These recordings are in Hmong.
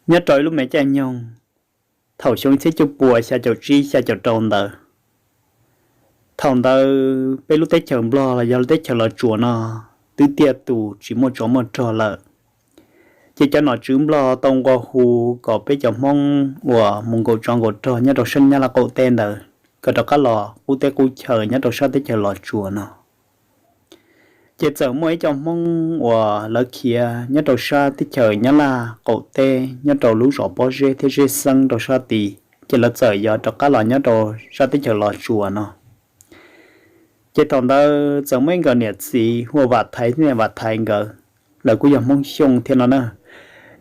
Nyob rau ib lub me caij nyoog thaum xyoo ib txhiab cuaj puas xya caum tsib xya caum rau ntawd, thaum ntawd peb lub teb chaws Nplog los yog lub teb chaws Los Tsuas no twb tiaj tus tsis muaj tsov muaj rog lawm. Ces cov nom tswv Nplog tau nqua hu kom peb cov Hmoob uas mus nkaum tsov nkaum rog nyob rau sab Nyab Laj qaum teb ntawd kom rov qab los qub teb qub chaw nyob rau sab teb chaws Los Tsuas no. Ces txawm muaj ib co Hmoob uas lawv khiav nyob rau sab teb chaws Nyab Laj qaum teb nyob rau lub zos Pob Zeb thiab Zeb Xeeb rau sab tid, ces lawv txawm yuav rov qab los nyob rau sab teb chaws Los Tsuas no. Ces thaum ntawd txawm muaj ib nkawm niam txiv hu ua Vam Thaiv thiab niam Vam Thaiv nkawd, lawv kuj yog Hmoob Xyooj thiab no na.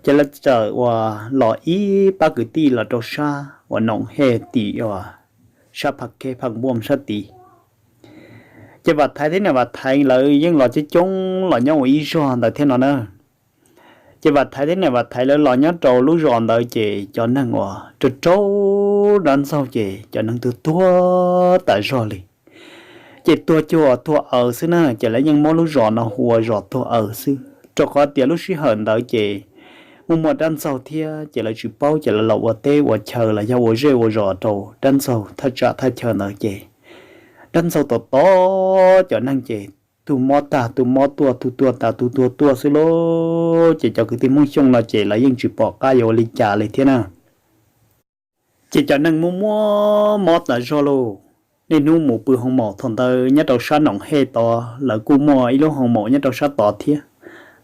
Ces lawv txawm uas los ib pab kwv tij los rau sab uas Noom Hej tim uas sab Pha Keb Pha Npuaj sab tid. Ces Vam Thaiv thiab niam Vam Thaiv lawv yeej los coob coob los nyob ua ib zog ntawd thiab no na. Ces Vam Thaiv thiab niam Vam Thaiv lawv los nyob rau lub zos ntawd ces cov neeg uas rau rau dab ntxaug ces cov neeg tuag tuag tas zog li. Ces tuag cuag tuag aws xwb na, ces lawv yeej muab lub zos no hu ua zos tuag aws xwb, rau qhov tias lub sij hawm ntawd ces muaj muaj dab ntxaug thiab ces lawv tsis paub ces lawv los ua teb ua chaw los yog ua zej ua zos rau dab ntxaug thaj tsam thaj chaw ntawd ces dab ntxaug tom tom cov neeg ces tus mob tag tus mob tuaj, tus tuag tag tus tuag tuaj xwb lauj. Ces cov kwv tij Hmoob Xyooj no ces lawv yeej tsis pom qab yuav ua li cas li thiab na. Ces cov neeg muaj muaj mob tas zog lauj. Niaj hnub mus pw hoo maum, thaum ntawd nyob rau sab Noom Hej tod lawv kuj muaj ib lub hoo maum nyob rau sab tod thiab,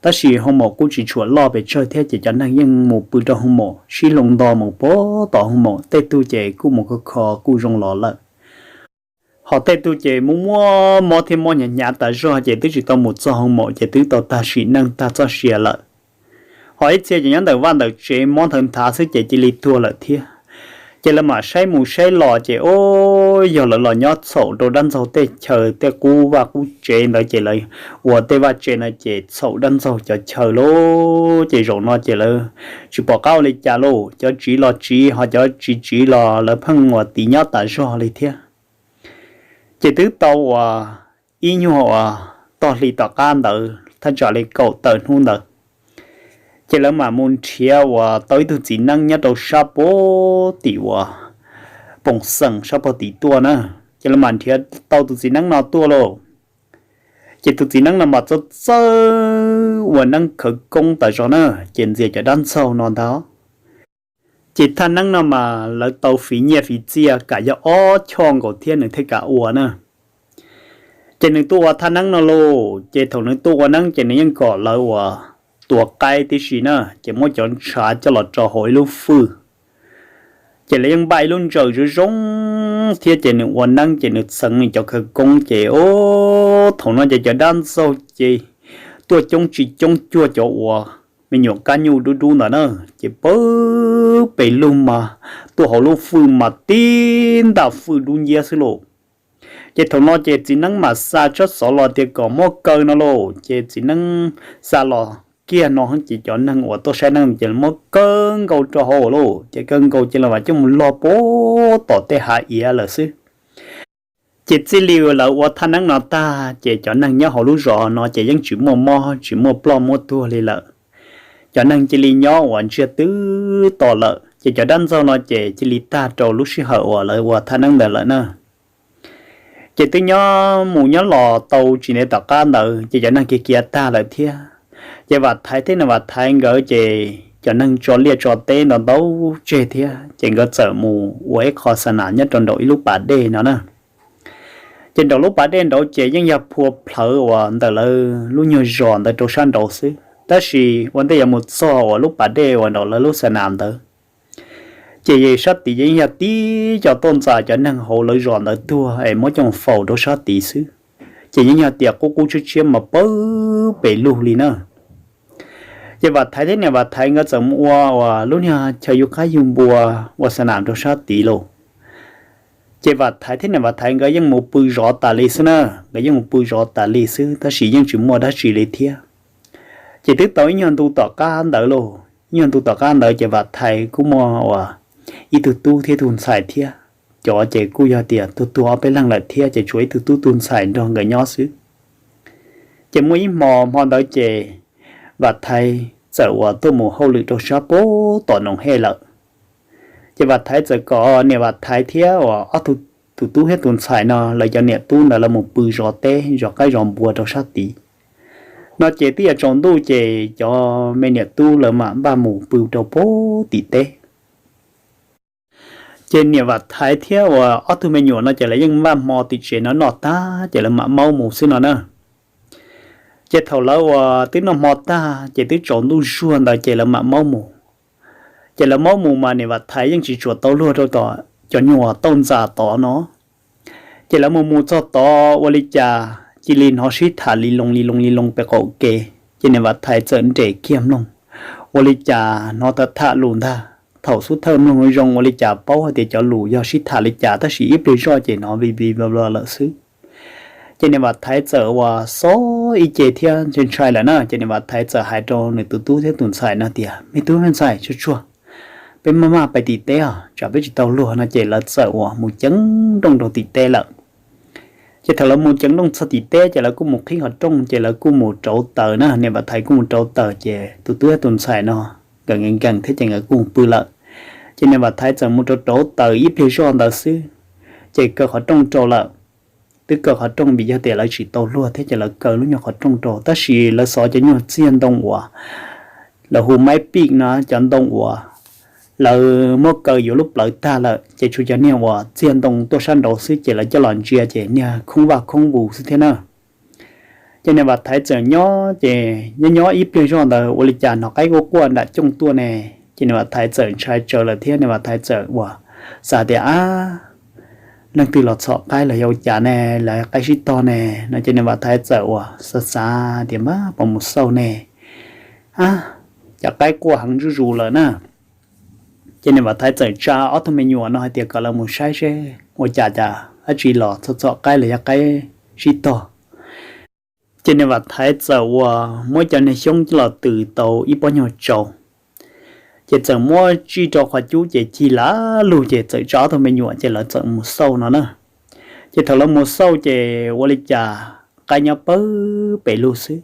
tab sis hoo maum kuj tsis tshua loj pes tsawg thiab ces cov neeg yeej mus pw rau hoo maum sib hloov nto mus pag tom hoo maum, tej tug ces kuj mus kho kho kuj zoo los lawm. Ho tej tug ces muaj muaj mob thiab mob hnyav hnyav tas zog ces twb tsis tau mus txog hoo maum ces twb tau tag sim neej tag txoj sia lawm. Ho ib txhia ces nyob ntawm vaj ntawm tsev mob nthawv nthav xwb ces cia li tuag lawm thiab. Ces lawv mam saib mus saib los ces o, yog lawv los nyob txhaum rau dab ntxaug tej chaw tej qub vaj qub tsev ntawd ces lawv ua tej vaj tsev no ces txhaum dab ntxaug cov chaw lauj. Ces zaum no ces lawv tsis pom qab ua li cas lauj, cov tsiv los tsiv ho cov tsis tsiv los lawv pheej uas tiv nyob tas zog li thiab. Ces twb tau uas ib nyuag uas tog hli tom qab ntawd thaj tsam li kaum tawm hnub ntawd, ces lawv mam mus nrhiav uas tau ib tug txiv neeb nyob rau sab puag tim uas Poom Xeem sab puag tim tuaj na. Ces lawv mam nrhiav tau tus txiv neeb no tuaj lauj. Ces tus txiv neeb no mas txawj txawj ua neeb khawv koob tas zog na, ces ntxias cov dab ntxaug no ntag. Ces thaj neeb no mas lawv tau fiv nyiaj fiv txiaj kam yog ob choj nkaus thiab nws thiaj kam ua na. Ces nws tuaj ua thaj neeb no lauj, ces thaum nws tuaj ua neeb ces nws yeej kom lawv uas tua qaib tib si na, ces muab cov ntshav coj los rau hauv ib lub fwj. Ces lawv yeej npaj ib lub ntsaws zoo zoo thiab ces nws ua neeb ces nws txheev nws cov khawv koob ces o, thaum no ces cov dab ntxaug ces tuaj coob tsis coob cuag cov uas me nyuam kab nyuj dub dub ntawd na, ces pawg pes lug mas tuaj hauv lub fwj mas tib ntaj fwj dub nciab xwb lauj. Ces thaum no ces txiv neeb mam xa tsab xov los tias kom muab kaw no lauj, ces txiv neeb xa los kiag no ces cov neeg uas tuaj saib neeb ces muab kaw nkaus rau hauv lauj, ces kaw nkaus ces lawv mam coj mus log puag tom tej hav iav lawm xwb. Ces txij li lawv ua thaj neeb no tag ces cov neeg nyob hauv lub zos no ces yeej tsis muaj mob tsis muaj ploj muab tuag li lawm. Cov neeg cia li nyob uas ntsiag twb to lawm, ces cov dab ntxaug no ces cia li tag rau lub sij hawm uas lawv ua thaj neeb ntawd lawm na. Ces twb nyob mus nyob los tau tsis ntev tom qab ntawd ces cov neeg kiag kiag tag lawm thiab. Ces Vam Thaiv thiab nws Vam Thaiv nkawd ces cov neeg tso liaj tso teb ntau ntau tseg thiab, ces nkawd txawm mus ua ib qho xa nas nyob rau nraum ib lub pas dej no na. Ces nraum lub pas dej nraud ces yeej yog phua plhawv uas ntawm lawv lub nyuag zos ntawd rau sab nraud xwb, tab sis ua ntej yuav mus txog uas lub pas dej uas nraum lawv lub xa nas ntawd, ces sab tid yeej yog tib co tuaj ntxa cov neeg hauv lawv zos ntawd tuag es muab coj faus rau sab tid xwb. Ces yeej yog tias qub qub tshiab tshiab mas pawg pes lug li na. Ces Vam Thaiv thiab niam Vam Thaiv nkawd txawm mus ua uas lub niag chaw yug qaib yug npua ua xa nas rau sab tid lauj. Ces Vam Thaiv thiab niam Vam Thaiv nkawd yeej mus pw zov tas li xwb na, nkawd yeej mus pw zov tas li xwb tab sis yeej tsis muaj dab tsi li thiab. Ces twb tau ib nyuag ntu tom qab ntawd lauj, ib nyuag ntu tom qab ntawd ces Vam Thaiv kuj muaj uas ib tug tub thiab ib tug ntxhais thiab. Cov ces kuj yog tias tuag tuag ob peb leeg lawm thiab ces tshuav ib tug tub tug ntxhais nrog nkawd nyob xwb. Ces muaj ib hmo, hmo ntawd ces Vam Thaiv txawm uas tuaj mus hauj lwm rau sab pem tom Noom Hej lawm. Ces Vam Thaiv txawm kom niam Vam Thaiv thiab uas ob tug, tus tub thiab tus ntxhais no lawv cov niam tub ntawd lawv mus pw zov teb zov qaib zov npua rau sab tid. No ces twb yuav tsaus ntuj ces cov me niam tub lawv mam npaj mus pw rau pem tim teb. Ces niam Vam Thaiv thiab uas ob tug me nyuam no ces lawv yeej npaj hmo tim tsev no noj tag ces lawv mam maub mus xwb no na. Ces thaum lawv uas twb noj hmo tag ces twb tsaus ntuj zuag ntawd ces lawv mam maub mus. Ces lawv maub mus mas niam Vam Thaiv yeej tsis tshua tau luag rau tom cov nyuag tauj ntxas tod no. Ces lawv mus mus txog tod ua li cas cia li hnov sib tham li loo li loo li loo pem qaum kev ces niam Vam Thaiv txawm nres kiag mloog. Ua li cas hnov tham tham lus ntag, thaum xub thawj mloog zoo ua li cas paub hais tias cov lus yog sib tham li cas tab sis ib pliag zoj ces hnov vij vij vlo vlo lawm xwb. Ces niam Vam Thaiv txawm uas xob ib ce thiab ntshai ntshai lawm na ces niam Vam Thaiv txawm hais rau nws tus tub thiab tus ntxhais no tias, Me tub me ntxhais, tsuag tsuag, peb maj maj pais tim teb os, tsam peb tsis tau luag no ces lawv txawm uas mus ceev nrooj rau tim teb lawm. Ces thaum lawv mus ceev nrooj txog tim teb ces lawv kuj mus qhib qhov rooj ces lawv kuj mus rauv taws na, niam Vam Thaiv kuj mus rauv taws ces tus tub thiab tus ntxhais no nkawd nkees nkees thiab ces nkawd kuj mus pw lawm. Ces niam Vam Thaiv txawm mus rau rauv taws ib pliag zoj ntawd xwb, ces kaw qhov rooj rau lawm. Twb kaw qhov rooj vim yog tias lawv tsis tau luag thiab ces lawv kaw lub nyuag qhov rooj rau tab sis lawv xov cov nyuag txiag ntoo uas lawv hu maib pij no, cov ntoo uas lawv muab kaw yuav lub plawv tag lawm ces tshuav cov niag uas txiag ntoo tuaj sab nraud xwb ces lawv coj los ntsia ces niag khoob vaj khoob vus xwb thiab na. Ces niam Vam Thaiv txawm nyob ces nyob nyob ib pliag zoj ntawd ua li cas hnov qaib quaj quaj nram cooj tuaj ne. Ces niam Vam Thaiv txawm ntshai tsawv lawm thiab niam Vam Thaiv txawm uas xav tias, Ab, leej twg los txhom qaib los yog ua cas ne, los qaib sib tog ne? No ces niam Vam Thaiv txawm uas xav xav tias, Mab, puas mus xauj ne? Ab, cas qaib quaj heev zuj zus lawm na. Ces niam Vam Thaiv txawm tsa ob tug me nyuam no hais tias kom lawv mus saib seb ua cas cas dab tsi los txhom txhom qaib los yog qaib sib tog. Ces niam Vam Thaiv txawm uas muab cov niag xyoob los tws tau ib pob nyuag tsau, ces txawm muab tsij rau qhov cub ces cig lam lug ces txawm tsa ob tug me nyuam ces lawv txawm mus xauj no na. Ces thaum lawv mus xauj ces ua li cas qaib nyob pawg pes lug xwb.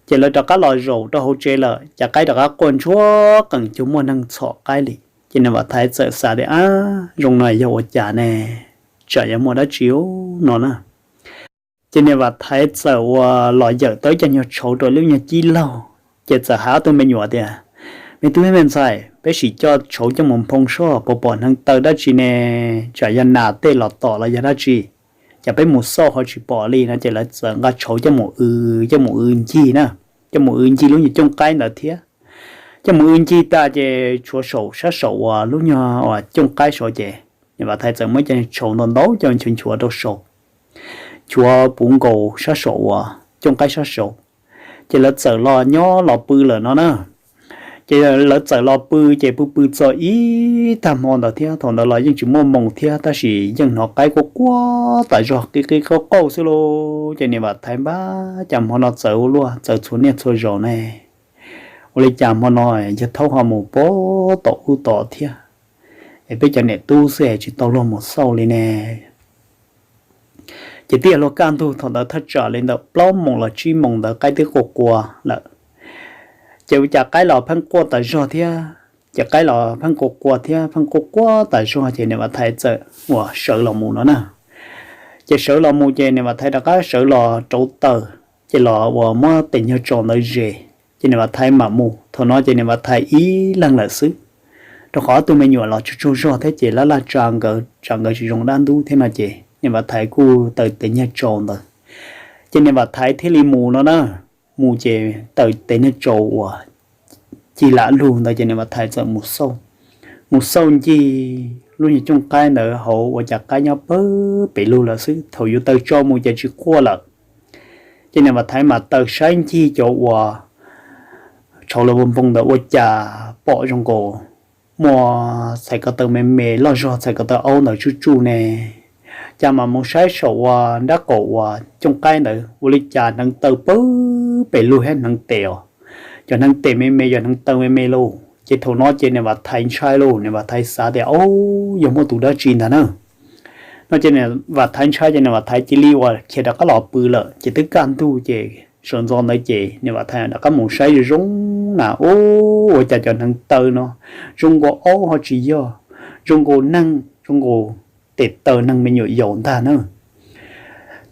Ces lawv rov qab los zaum rau hauv tsev lawm ces qaib rov qab quaj ntsuag qees cuag muaj neeg txhom qaib li. Ces niam Vam Thaiv txawm xav tias, Ab, zoo no yog ua cas ne? Tsam yog muaj dab tsi no na. Ces niam Vam Thaiv txawm uas los yawm tau ib co nyuag tshauv rau lub nyuag cib laug, ces txawm hais ob tug me nyuam tias, Me tub me ntxhais, peb sim coj tshauv coj mus nphoo soj puas pom hneev taw dab tsi ne, tsam yog nas tej los tom los yog dab tsi, ces peb mus xauj ho tsis pom li no. Ces lawv txawm nqa tshauv coj mus w, coj mus w ncig na, coj mus w ncig lub nyuag cooj qaib ntawd thiab. Coj mus w ncig tas ces tshuav saum sab saum uas lub nyuag uas cooj qaib saud ces niam Vam Thaiv txawm muab cov tshauv ntau ntau coj nchuav nchuav rau saud, nchuav puv nkaus sab saum uas cooj qaib sab saud. Ces lawv txawm los nyob los pw lawm no na. Ces lawv txawm los pw ces pw pw txog ib tag hmo ntawd thiab thaum ntawd los yeej tsis muaj moos thiab tab sis yeej hnov qaib quaj quaj tas zog qi qi qauj qauj xwb lauj. Ces niam Vam Thaiv npab, Cas hmo no txawv ua luaj, txawv txhua niaj txhua zaus ne? Ua li cas hmo no yawg Thaub ho mus pag tom ub tom thiab, es peb cov niam tub xwb es tsis tau luag mus xauj li ne? Ces twb yog luag kaj ntug thaum ntawd thaj tsam li ntawm plaub moos los tsib moos ntawd qaib twb quaj qua lawm. Ces ua cas qaib los pheej quaj tas zog thiab, ces qaib los pheej quaj qua thiab pheej quaj qua tas zog ces niam Vam Thaiv txawm uas sawv los mus no na. Ces sawv los mus ces niam Vam Thaiv rov qab sawv los rauv taws, ces los uas muab tes nyuag tsaus ntawd zes. Ces niam Vam Thaiv mam mus, thaum no ces niam Vam Thaiv ib leeg lawm xwb, rau qhov ob tug me nyuam los tsaug tsaug zog thiab ces laj laj tsa nkawd, tsa nkawd tsis zoo dab ntub thiab no ces niam Vam Thaiv kuj taws tes nyuag tsaus ntawd, ces niam Vam Thaiv thiaj li mus no na. Mus ces taws tes nyuag tsaus uas cig lam lug ntawd ces niam Vam Thaiv txawm mus xauj, mus xauj ncig lub nyuag cooj qaib ntawd hauv ua cas qaib nyob pawg pes lug lawm xwb, thaum yuav taws tso mus ces tsis quaj lawm. Ces niam Vam Thaiv mam taws saib ncig cov uas tshauv los npoo ntawd ua cas pom zoo nkaus muaj txhais ko taw me me loj zog txhais ko taw aub ntawd tsuj tsuj ne. Cas mam mus saib saum uas nrab qaum uas cooj qaib ntawd ua li cas hneev taw pawg pes lug thiab hneev tes os, cov hneev tes me me, cov hneev taw me me lauj. Ces thaum no ces niam Vam Thaiv ntshai lauj, niam Vam Thaiv xav tias, Au, yog muaj tus dab tsi ntag na. No ces niam Vam Thaiv ntshai ces niam Vam Thaiv cia li uas khiav rov qab los pw lawm. Ces twb kaj ntug ces Sawv ntxov ntawd ces niam Vam Thaiv rov qab mus saib zoo zoo na, ua cas cov hneev taw no zoo nkaus aub ho tsis yog, zoo nkaus neeg, zoo nkaus tes taw neeg me nyuam yaus ntag na.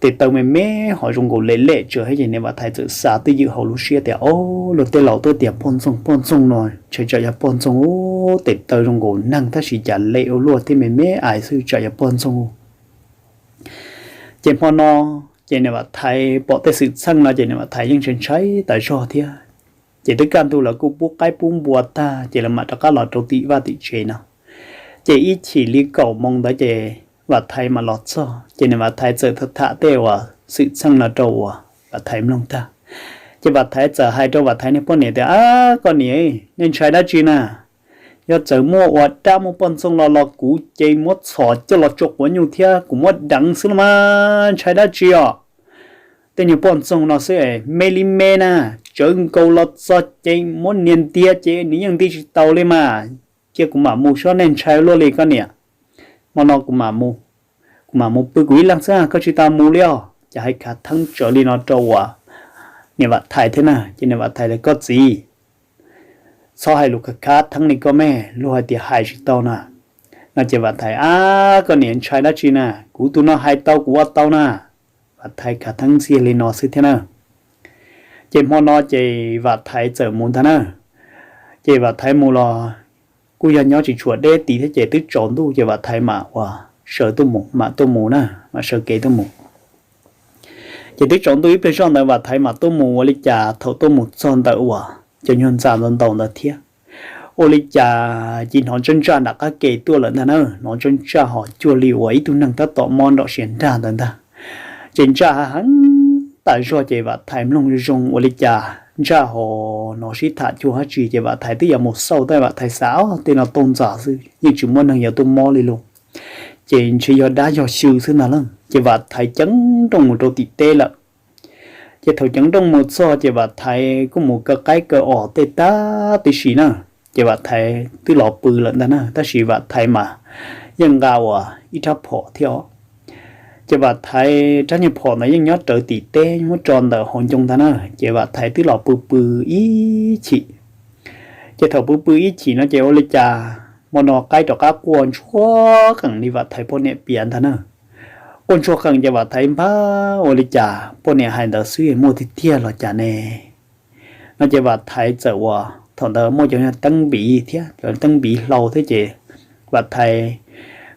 Tes taw me me ho zoo nkaus lem lem tsawv thiab ces niam Vam Thaiv txawm xav twj ywm hauv lub siab tias, o, luag tej laus tuaj tias poj ntxoog poj ntxoog no ntshai tsam yog poj ntxoog, tes taw zoo nkaus neeg tab sis cas lem ua luaj thiab me me ais xwb tsam yog poj ntxoog. Ces hmo no ces niam Vam Thaiv pom tej xwm txheej no ces niam Vam Thaiv yeej ntshai ntshai tas zog thiab. Ces twb kaj ntug lawv kuj pub qaib pub npua tag ces lawv mam rov qab los rau tim vaj tim tsev no. Ces ib chim li kaum moos ntawd ces Vam Thaiv mam los txog ces niam Vam Thaiv txawm tham tej uas xwm txheej no rau uas Vam Thaiv mloog tag. Ces Vam Thaiv txawm hais rau Vam Thaiv niag poj niam tias, ab, koj niam, nej ntshai dab tsi na? Yog txawm muaj ua dab muaj poj ntxoog los los kuv ces muab txhom coj los tso quav nyuj thiab kuv muab deev xwb los mas ntshai dab tsi os. Tej nyuag poj ntxoog no xwb me li me na, tsawv nkaus los txog ces muab nias ntiag ces nws yeej nti tsis tau li mas. Cia kuv mam mus seb nej ntshai luaj li koj niam. Hmo no kuv mam mus, kuv mam mus pw kuv ib leeg xwb, koj tsis tas mus li os. Ces hais khav theeb tsawv li no rau uas niam Vam Thaiv thiab na ces niam Vam Thaiv tias, koj txiv, txhob hais lus khav khav theeb li koj me, luag hais tias hais tsis tau na. No ces Vam Thaiv, ab, koj niam, ntshai dab tsi na, kuv tus no hais tau kuv ua tau na. Vam Thaiv khav theeb ntxiag li no xwb thiab na. Ces hmo no ces Vam Thaiv txawm mus ntag na. Ces Vam Thaiv mus los kuj yog nyob tsis tshua deb tid thiab ces twb tsaus ntuj ces Vam Thaiv mam ua sawv tuaj mus, mam tuaj mus na, mam sawv kev tuaj mus. Ces twb tsaus ntuj ib pliag zoj ntawd Vam Thaiv mam tuaj mus, ua li cas thaum tuaj mus txog ntawm uas cov nyuag ntxa ntau ntau ntawd thiab, ua li cas cia hnov ntsaj ntsaj nram qab ke tuaj lawm ntag na, hnov ntsaj ntsaj ho cuag li uas ib tug neeg tab tom mob nrom siav nrag ntawd ntag. Ces ntsaj heev tas zog ces Vam Thaiv mloog zoo zoo ua li cas ntsaj ho hnov sib tham cuag dab tsi ces Vam Thaiv twb yuav mus xauj tab Vam Thaiv xav, o, tej no tau ntxas xwb yeej tsis muaj neeg yuav tuaj mob li lauj. Ces ntshe yog dab yog xyw xwb ntag lauj. Ces Vam Thaiv ceev nrooj mus rau tim teb lawm. Ces thaum ceev nrooj mus txog ces Vam Thaiv kuj mus kaw qaib kaw os tej tag tib si na. Ces Vam Thaiv twb los pw lawm ntag na, tab sis Vam Thaiv mas yeej nqa uas ib rab phom thiab os. Ces Vam Thaiv rab nyuag phom ntawd yeej nyob rawv tim teb muab tso ntawm hauv ncoo ntag na. Ces Vam Thaiv twb los pw pw ib chim. Ces thaum pw pw ib chim no ces ua li cas hmo no qaib rov qab quaj ntsuag qees li Vam Thaiv poj niam piav ntag na. Quaj ntsuag qees ces Vam Thaiv npab ua li cas poj niam hais ntawd xwb muaj tiag tiag los cas ne. No ces Vam Thaiv txawm ua, thaum ntawd muaj cov teeb npiv thiab, cov teeb npiv hlau thiab ces Vam Thaiv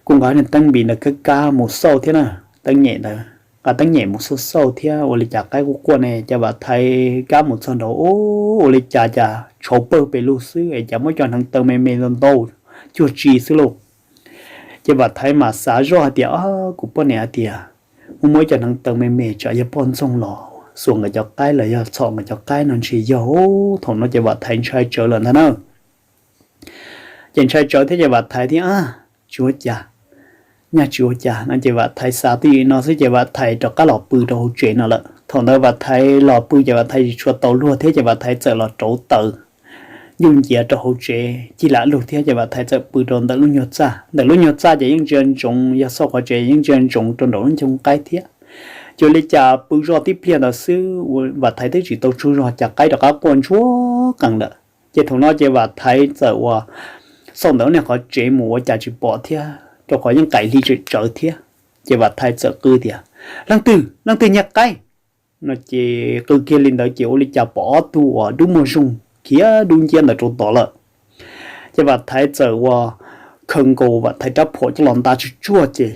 kuj nqa teeb npiv ntawd kab kab mus xauj thiab na, teeb nyem ntawd, nqa teeb nyem mus xauj xauj thiab ua li cas qaib quaj quaj ne, ces Vam Thaiv kab mus txog nraud, ua li cas cas tshauv pawg pes lug xwb es cas muab cov hneev taw me me ntau ntau cuag tsi xwb lauj. Ces Vam Thaiv mas xav zoj hais tias, o, kuv poj niam hais tias muaj muaj ib cov hneev taw me me tsam yog poj ntxoog los xuas nkawd cov qaib los yog txhom nkawd cov qaib no ntshe yog. Thaum no ces Vam Thaiv ntshai tsawv lawm ntag na. Ces ntshai tsawv thiab ces Vam Thaiv thiaj, tsis ua cas, nyaj tsis ua cas no ces Vam Thaiv xav twj ywm no xwb ces Vam Thaiv rov qab los pw rau hauv tsev no lawm. Thaum ntawd Vam Thaiv los pw ces Vam Thaiv tsis tshua tau luag thiab ces Vam Thaiv txawm los rauv taws ncuj nciav rau hauv tsev cig lam lug thiab ces Vam Thaiv txawm pw rau ntawm lub nyuag txaj. Ntawm lub nyuag txaj ces yeej ntsia ntsoov, yog xauj qhov tsev yeej ntsia ntsoov rau nraum lub ncoo qaib thiab. Ces ua li cas pw zoj tib pliag ntawd xwb Vam Thaiv twb tsis tau tsaug zog cas qaib rov qab quaj ntsuag qees lawm. Ces thaum no ces Vam Thaiv txawm ua xauj ntawm lub niag qhov tsev mus ua cas tsis pom thiab rau qhov yeej qaim hli tsawm tsawv thiab. Ces Vam Thaiv txawm qw tias, leej twg, leej twg nyiag qaib? No ces qw kiag li ntawd ces ua li cas pom ob tug uas dub muag zoog khiav dub nciab ntawd rau tod lawm. Ces Vam Thaiv txawm ua khaws nkaus Vam Thaiv rab phom coj los nta tsuj tsuag ces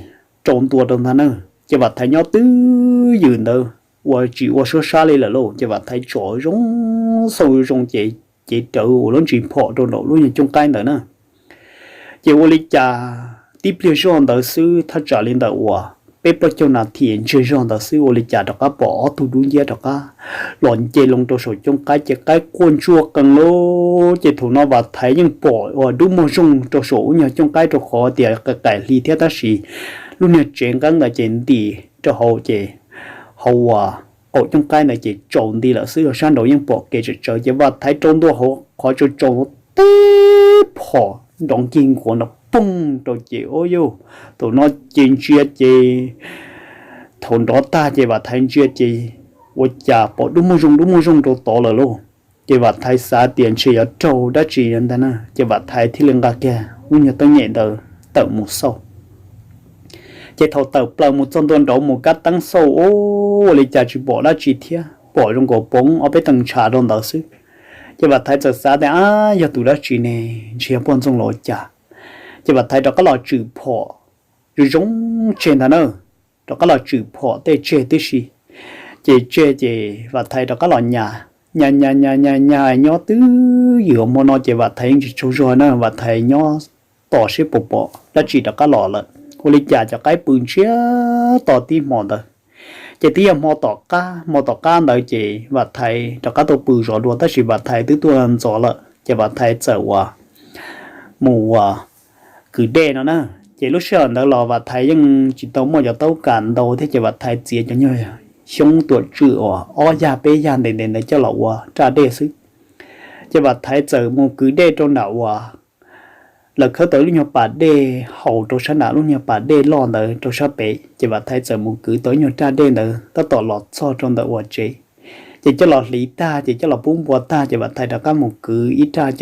rau ntua rau ntag na. Ces Vam Thaiv nyob twj ywm ntawd ua tsis ua suab sab li lawm lauj, ces Vam Thaiv tsom zoo, xauj zoo ces cev rawv ua lub ntsis phom rau nraum lub nyuag cooj qaib ntawd na. Ces ua li cas tib pliag zoj ntawd xwb thaj tsam li ntawm uas peb plaub caug nas this ntsiag zog ntawd xwb ua li cas rov qab pom ob tug dub nciab rov qab los nce loo rau saum cooj qaib ces qaib quaj ntsuag qees lauj. Ces thaum no Vam Thaiv yeej pom uas dub muag zoog rau saum lub nyuag cooj qaib rau qhov tias qaim hli thiab tab sis lub niag tsev nqeeb ntawd ces ntim rau hauv ces hauv uas qaum cooj qaib ntawd ces tsaus nti lawm xwb, sab nraud yeej pom kev tsawm tsawv ces Vam Thaiv rau ntua hauv qhov tsaus tsaus tib phom nrov nkig nkuav nrov poog rau ces ua yus, thaum no ces ntsia ces thaum nrov tag ces Vam Thaiv ntsia ces ua cas pom dub muag zoo dub muag zoo rau tod lawm lauj. Ces Vam Thaiv xav tias ntshe yuav raug dab tsi ntag na, ces Vam Thaiv thiaj li nqa kiag lub nyuag teeb nyem ntawd tawm mus xauj. Ces thaum tawm plaws mus txog ntua nraud mus kab teeb xauj, ua li cas tsis pom dab tsi thiab, pom zoo nkaus poob ob peb tee ntshav rau ntawd xwb. Ces Vam Thaiv txawm xav tias, ab, yog tus dab tsi ne, ntshe yog poj ntxoog los ua cas. Ces Vam Thaiv rov qab los tswm phom zoo zoo tseg ntag na, rov qab los tswm phom tej tseg tib si. Ces tseg ces Vam Thaiv rov qab los nyas, nyas nyas nyas nyas nyas nyob twb ywm hmo no ces Vam Thaiv yeej tsis tsaug zog na, Vam Thaiv nyob tos seb puas pom dab tsi rov qab los lawm. Ua li cas cov qaib pw ntsiag to tib hmo ntawd. Ces twb yog hmo tom qab, hmo tom qab ntawd ces Vam Thaiv rov qab tau pw zov dua, tab sis Vam Thaiv twb tuaj ntxov lawm ces Vam Thaiv txawm ua mus ua kwv dej no na. Ces lub sij hawm ntawd los Vam Thaiv yeej tsis tau muaj cov taub kam ntau thiab ces Vam Thaiv txiav cov nyuag xyoob tuam tswm uas ob yag peb yag ntev ntev ntawd coj los ua raj dej xwb. Ces Vam Thaiv txawm mus kwv dej rau nram uas lawv khawb tau lub nyuag pas dej haus rau sab nram lub nyuag pas dej loj ntawd rau sab pem, ces Vam Thaiv txawm mus kwv tau ib nyuag raj dej ntawd tab tom los txog rau ntawm uas tsev. Ces coj los hliv tag ces coj los pub npua tag ces Vam Thaiv rov qab mus kwv ib raj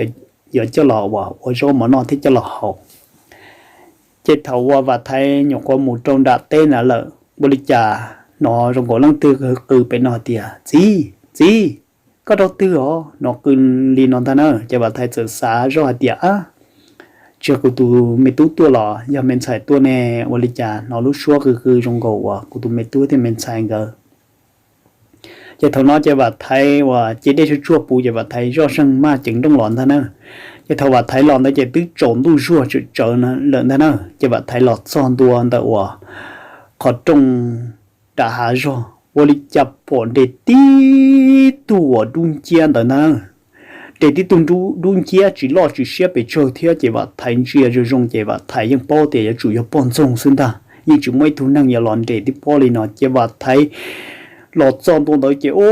yuav coj los ua zaub mov noj thiab coj los haus. Ces thaum uas Vam Thaiv nyuam qhuav mus rau nram teb ntawd lawm, ua li cas hnov zoo nkaus leej twg qw pem no tias, txiv, txiv, koj rau twg os? Hnov qw li no ntag na. Ces Vam Thaiv txawm xav zoj hais tias, ab, tsis yog kuv tus me tub tuaj los yog me ntxhais tuaj ne, ua li cas hnov lub suab qw qw zoo nkaus uas kuv tus me tub thiab me ntxhais nkawd. Ces thaum no ces Vam Thaiv uas ce dej tsuag tsuag puv ces Vam Thaiv zoj zeeg maj ceev nrooj los ntag na. Ces thaum Vam Thaiv los ntawd ces twb tsaus ntuj zuag tsawm tsawv lawm ntag na. Ces Vam Thaiv los txog ntua ntawm uas qhov rooj nram hav zog, ua li cas pom nres tib tug uas dub nciab ntawd ntag. Nres tib tug dub nciab tsis loj tsis siab pes tsawg thiab ces Vam Thaiv ntsia zoo zoo ces Vam Thaiv yeej paub tias yuav tsum yog poj ntxoog xwb ntag, yeej tsis muaj ib tug neeg yuav los nres tib pob li no. Ces Vam Thaiv los txog ntua ntawd ces, o,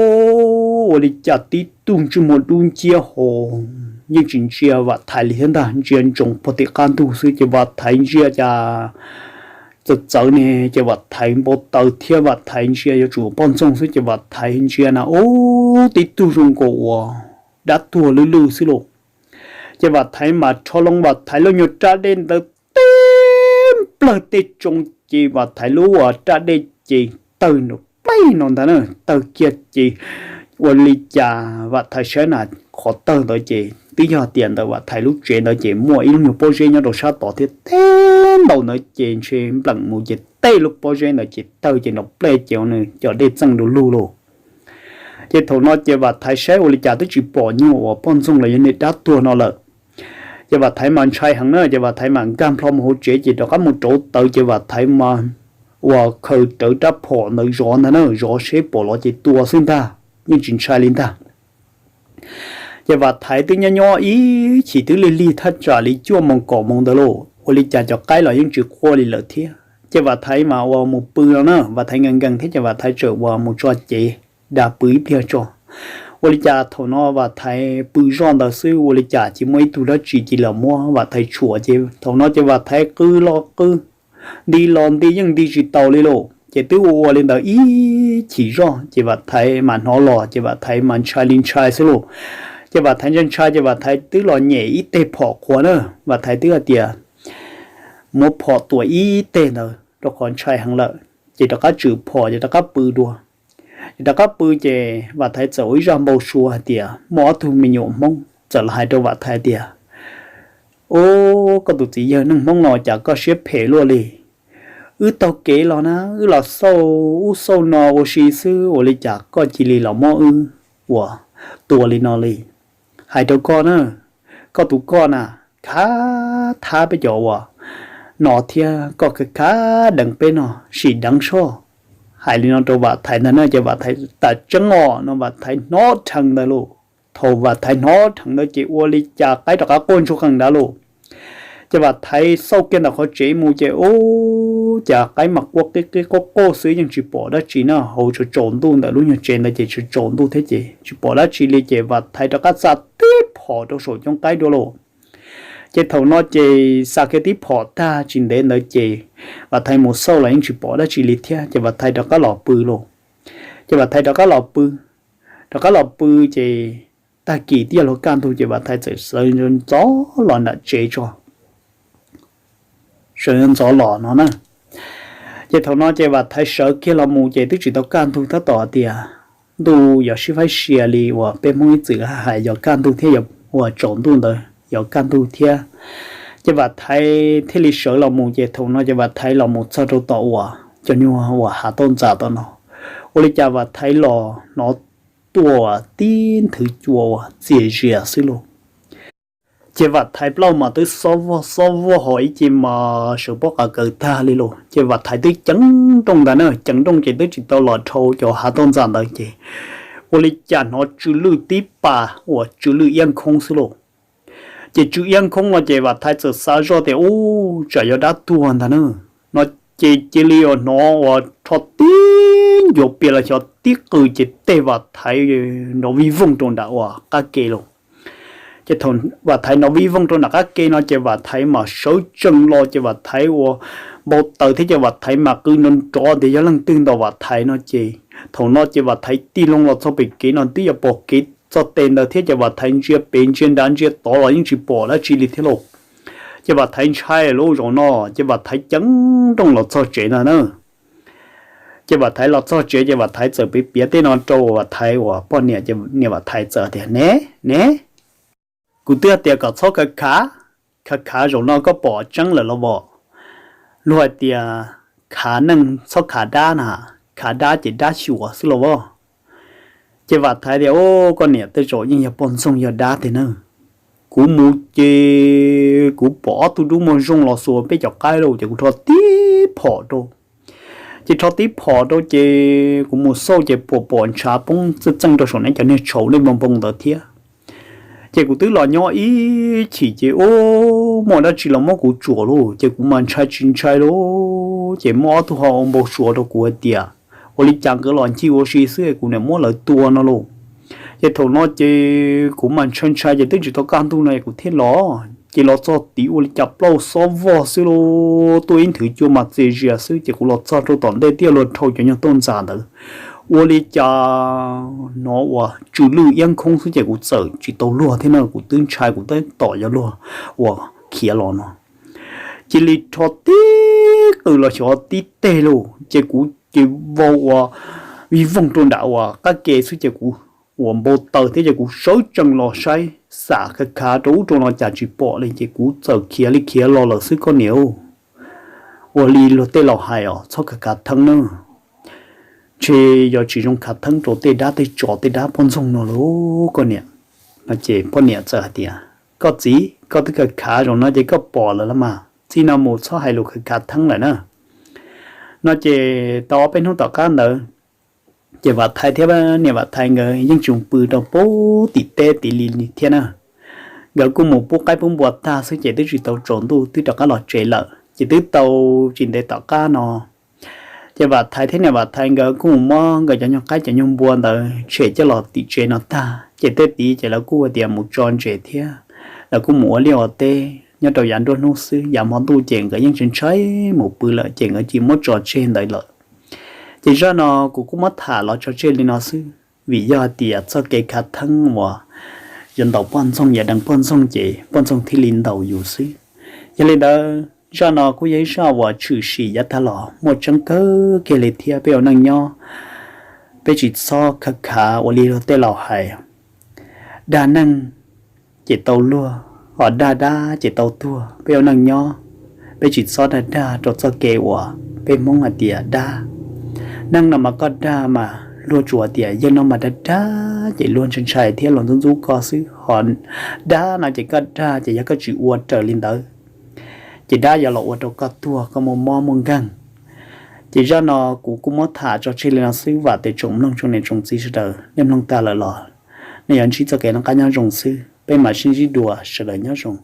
ua li cas tib tug ntsej muag dub nciab ho yeej tsis ntsia Vam Thaiv li thiab ntag, ntsia ntsoov puag tim qab ntug xwb. Ces Vam Thaiv ntsia cas txawv txawv ne, ces Vam Thaiv npau taws thiab Vam Thaiv ntsia yuav tsum poj ntxoog xwb ces Vam Thaiv ntsia na, ub, tib tug zoo nkaus uas dab tuag lwj lwj xwb lauj. Ces Vam Thaiv mas rho loo Vam Thaiv lub nyuag raj dej ntawd tib nplawg tej tsoo, ces Vam Thaiv lub uas raj dej ces tawg nrov plaig no ntag na, tawg kiag ces ua li cas Vam Thaiv saib na, qhov tawg ntawd ces twb yog tias ntawm Vam Thaiv lub tsev ntawd ces muaj ib lub nyuag pob zeb nyob rau sab tod thiab, teb ntaus ntawd ces ntshe npleem mus ces tej lub pob zeb ntawd ces tawg ces nrov plaig ces nws cov dej txeej du lug lauj. Ces thaum no ces Vam Thaiv saib ua li cas twb tsis pom nyuag uas poj ntxoog los yog niag dab tuag no lawm. Ces Vam Thaiv mas ntshai heev na, ces Vam Thaiv mas nkag nplho mus hauv tsev ces rov qab mus rauv taws ces Vam Thaiv mas uas khaws rawv rab phom ntawd zov ntag na, zov seb pom los ces tua xwb ntag, yeej tsis ntshai li ntag. Ces Vam Thaiv twb nyob nyob ib chim twb lig lig thaj tsam li cuaj moos kaum moos ntawd lauj, ua li cas cov qaib los yeej tsis quaj li lawm thiab. Ces Vam Thaiv mas uas mus pw no na, Vam Thaiv nkees nkees thiab ces Vam Thaiv txawm uas mus tso cev da pw ib pliag tso. Ua li cas thaum no Vam Thaiv pw zoj ntawd xwb, ua li cas cia muaj ib tug dab tsi cia li los muab Vam Thaiv tshuam ces thaum no ces Vam Thaiv qw los qw, nti los nti yeej nti tsis taus li lauj. Ces twb ua ua li ntawd ib chim zoj ces Vam Thaiv mas hnov los ces Vam Thaiv mas ntshai li ntshai xwb lauj. Ces Vam Thaiv ntshai ntshai ces Vam Thaiv twb los nyem ib teg phom qhuav na, Vam Thaiv twb hais tias muab phom tua ib teg ntawd rau qhov ntshai heev lawm, ces rov qab tswm phom ces rov qab pw dua. Ces rov qab pw ces Vam Thaiv txawm ua ib zaj npau suav hais tias muaj ob tug me nyuam Hmoob txawm los hais rau Vam Thaiv tias, ub, koj tus txiv yawg neeg Hmoob no cas koj siab phem luaj li, wb taug kev los na, wb los xauj ub xauj no ua si xwb, ua li cas koj cia li los muab wb uas tua li no li. Hais rau koj na, koj tus koj na, khav thab peb cov uas no thiab koj khav khav deev peb no, sim deev soj. Hais li no rau Vam Thaiv ntag na, ces Vam Thaiv tas tseeb os no, Vam Thaiv hnov rhees ntawd lauj. Thaum Vam Thaiv hnov rhees ntawd ces ua li cas qaib rov qab quaj ntsuag qees ntawd lauj. Ces Vam Thaiv xauj kiag ntawm qhov tsev mus ces ub, cas qaib mas quaj qib qib quaj quaj xwb yeej tsis pom dab tsi na, hauv tsaus tsaus ntuj ntawm lub nyuag tsev ntawd ces tsaus tsaus ntuj thiab ces tsis pom dab tsi li ces Vam Thaiv rov qab xa tib phom rau saum coob qaib dua lauj. Ces thaum no ces xa kiag tib phom tag tsis ntev ntawd ces Vam Thaiv mus xauj los yeej tsis pom dab tsi li thiab ces Vam Thaiv rov qab los pw lauj. Ces Vam Thaiv rov qab los pw, rov qab los pw ces tag kis twb yog luag kaj ntug ces Vam Thaiv txawm sawv ntxov los nram tsev tso, sawv ntxov los no na. Ces thaum no ces Vam Thaiv sawv kiag los mus ces twb tsis tau kaj ntug tab tom tias ntuj yuav sib faib sia li uas peb Hmoob ib txwm hais yog kaj ntug thiab yog uas tsaus ntuj ntawd yog kaj ntug thiab. Ces Vam Thaiv thiaj li sawv los mus ces thaum no ces Vam Thaiv los mus txog rau tom uas cov nyuag uas hav tauj ntxas tom no, ua li cas Vam Thaiv los hnov tuaj tib nthwv cua uas txias zias xwb lauj. Ces Vam Thaiv plaub mas twb xob vog xob vog ho ib ce mas sawv pob qa kaws tag li lauj. Ces Vam Thaiv twb ceev nrooj ntag na, ceev nrooj ces twb tsis tau los dhau cov hav tauj ntxas ntawd ces ua li cas hnov tsw lwj tib pas uas tsw lwj iab khoob xwb lauj. Ces tsw iab khoob no ces Vam Thaiv txawm xav zoj tias ub tsam yog dab tuag ntag na. No ces cia li uas hnov uas rho tib ncuav pias los xyov tib qw ces tej Vam Thaiv nrov vij voog rau nram uas qab ke lauj. Ces thaum Vam Thaiv nrov vij voog rau nram qab ke no ces Vam Thaiv mas sawv tsees los ces Vam Thaiv uas npau taws thiab ces Vam Thaiv mas qw nrov nrov tias yog leej twg ntaus Vam Thaiv no ces thaum no ces Vam Thaiv tig loo los txog pem kev no twb yuav pom kev txog tes ntawd thiab ces Vam Thaiv ntsia pem ntsia nrad ntsia tod los yeej tsis pom dab tsi li thiab lauj. Ces Vam Thaiv ntshai lub zaum no ces Vam Thaiv ceev nrooj los txog tsev ntag na. Ces Vam Thaiv los txog tsev ces Vam Thaiv txawm piav piav tej no rau Vam Thaiv uas poj niam ces niam Vam Thaiv txawm tias ne, ne, kuv twb tias kom txhob khav khav, khav khav zaum no koj pom tseeb lawm los as. Luag hais tias khav neeg txhob khav dab na, khav dab ces dab xyuas xwb los as. Ces Vam Thaiv tias o, koj niam tej zaum yeej yog poj ntxoog yog dab tiag na. Kuv mus ces kuv pom ob tug dub muag zoo los xuas peb cov qaib lauj ces kuv rho tib phom rau. Ces rho tib phom rau ces kuv mus xauj ces pom pom ntshav poob txeej txeej rau saum nej cov niag tshauv nej npoo npoo ntawd thiab. Ces kuv twb los nyob ib chim ces ub muaj dab tsi los muab kuv tsuam lauj ces kuv mas ntshai tsis ntshai lauj ces muaj ob tug ho ua npau suav rau kuv hais tias ua li cas nkawd los ncig ua si xwb kuv niam muab lawv tua no lauj. Ces thaum no ces kuv mas ntshai ntshai ces twb tsis tau kaj ntug no kuv thiaj los ces los txog tid ua li cas plaub xob vog xwb lauj, tuaj ib nthwv cua mas txias zias xwb ces kuv los txog rau tom ntej twb luag dhau cov nyuag tauj ntxas ntawd. Ua li cas hnov uas tsw lwj iab khoob xwb ces kuv txawm tsis tau luag thiab no kuv twb ntshai kuv tab tom yuav luag uas khiav los no. Cia li rho tib qws los xyov tib teg lauj ces kuv ces vau uas vij voog rau nram uas qab ke xwb ces kuv uas npau taws thiab ces kuv sawv tsees los saib xam khav khav rau ub rau no cas tsis pom li ces kuv txawm khiav li khiav los lawm xwb koj niam. Ua li luag tej laus hais os txhob khav khav theeb na, ntshe yog tsis zoo khav theeb rau tej dab tej tsov tej dab poj ntxoog no lauj koj niam. No ces poj niam txawm hais tias koj txiv koj twb khav khav zaum no ces koj pom lawm los mas txij no mus txhob hais lus khav khav theeb lawm na. No ces tau ob peb hnub tom qab ntawd ces Vam Thaiv thiab niam Vam Thaiv nkawd yeej tsis pw rau pub tim teb tid li thiab na. Nkawd kuj mus pub qaib pub npua tag xwb ces twb tsis tau tsaus ntuj twb rov qab los tsev lawm ces twb tau tsis ntev tom qab no ces Vam Thaiv thiab niam Vam Thaiv nkawd kuj mus muab nkawd cov nyuag qaib cov nyuag npua ntawd tshem coj los tim tsev no tag ces tej tid ces lawv kuj ua tias mus tso ntses thiab lawv kuj mus ua liaj ua teb nyob rau yav nruab hnub xwb, yav hmo ntuj ces nkawd yeej tsis ntshai mus pw lawm ces nkawd cia muab tso tseg ntawd lawm. Ces zaj no kuv kuj muab tham los tso tseg li no xwb, vim yog hais tias txoj kev khav theeb uas yuav ntaus poj ntxoog yuav deev poj ntxoog ces poj ntxoog thiaj li ntaus yus xwb. Yog li ntawd zaj no kuj yog ib zaj uas tshwm sim yav tag los muaj tseeb kawg kiag li thiab peb ua neej nyob peb tsis txhob khav khav ua li luag tej laus hais, dag neeg ces tau luag, ho dag dab ces tau tuag. Peb ua neej nyob peb tsis txhob dag dag rau txoj kev uas peb Hmoob hais tias dab. Neeg no mas koj dag mas luag tsuas tias yawg no mas dag dag ces luag ntshai ntshai thiab luag ntxub ntxub koj xwb, ho dab no ces koj dag ces yog koj tsis ua raws li ntawd ces dab yuav los ua rau koj tuag koj muaj mob muaj nkeeg. Ces zaj no kuv kuj muab tham tso tseg li no xwb, vam tias tsoom mloog tsoom niam tsoom txiv sawv daws nej mloog tag lawm los nej yuav ntsib txoj kev noj qab nyob zoo xwb, peb mam sib ntsib dua, sawv daws nyob zoo.